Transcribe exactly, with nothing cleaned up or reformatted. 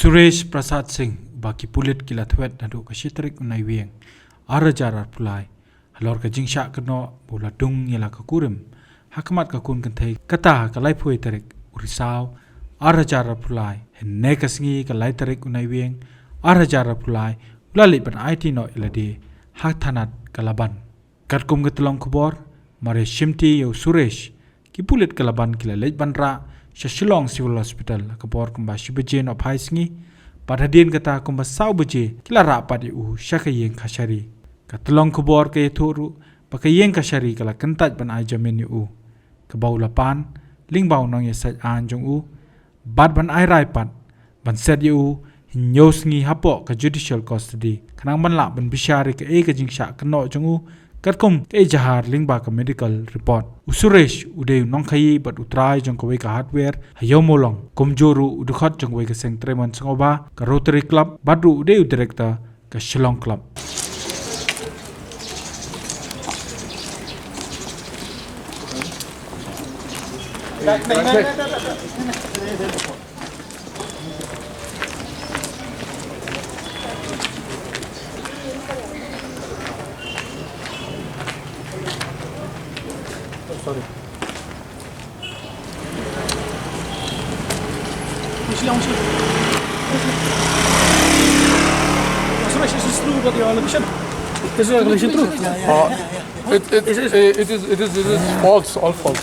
Suresh Prasad Singh, ba ki pulit ki la thwet naduh ka shi tarik u Naiwieng, ar hajar arphew lai, halor ka jingshah kynnoh ba u la dung ïa la ka kurim ha khmat ka khun kynthei, kata ha ka laiphew tarik u Risaw, ar hajar arphew lai, hynne ka sngi ka lai tarik u Naiwieng, ar hajar arphew lai, u la leit ban aiti noh ïa lade ha thanat ka Laban. Katkum ka tyllong khubor, mar ïa shimti ïa u Suresh, ki pulit ka Laban ki la leit ban rah sha Shillong Civil Hospital ha ka por kumba shi baje nohphai sngi, bad hadien kata kumba saw baje ki la rah pat ïa u sha ka ïing kashari. Ka tyllong khubor ka ïathuh ruh ba ka ïing kashari ka la kyntait ban ai jamin ïa u, kaba u la pan lyngba u nongïasaid aiñ jong u, bad ban ai rai pat ban set ïa u hynñiew sngi hapoh ka judicial custody, khnang ban lah ban bishar ïa kaei ka jingshah kynnoh jong u, katkum ka ijahar lyngba ka medical report. U Suresh u dei u nongkhaïi bad u trai jong kawei ka hardware ha Ïewmawlong, kumjuh ruh u dkhot jong kawei ka seng treimon sngewbha, ka Rotary Club, bad ruh u dei u director ka Shillong Club. Sorry. Suresh, is this true about your allegation? Is your allegation true? Uh, it, it, it is, it is, it is false, all false.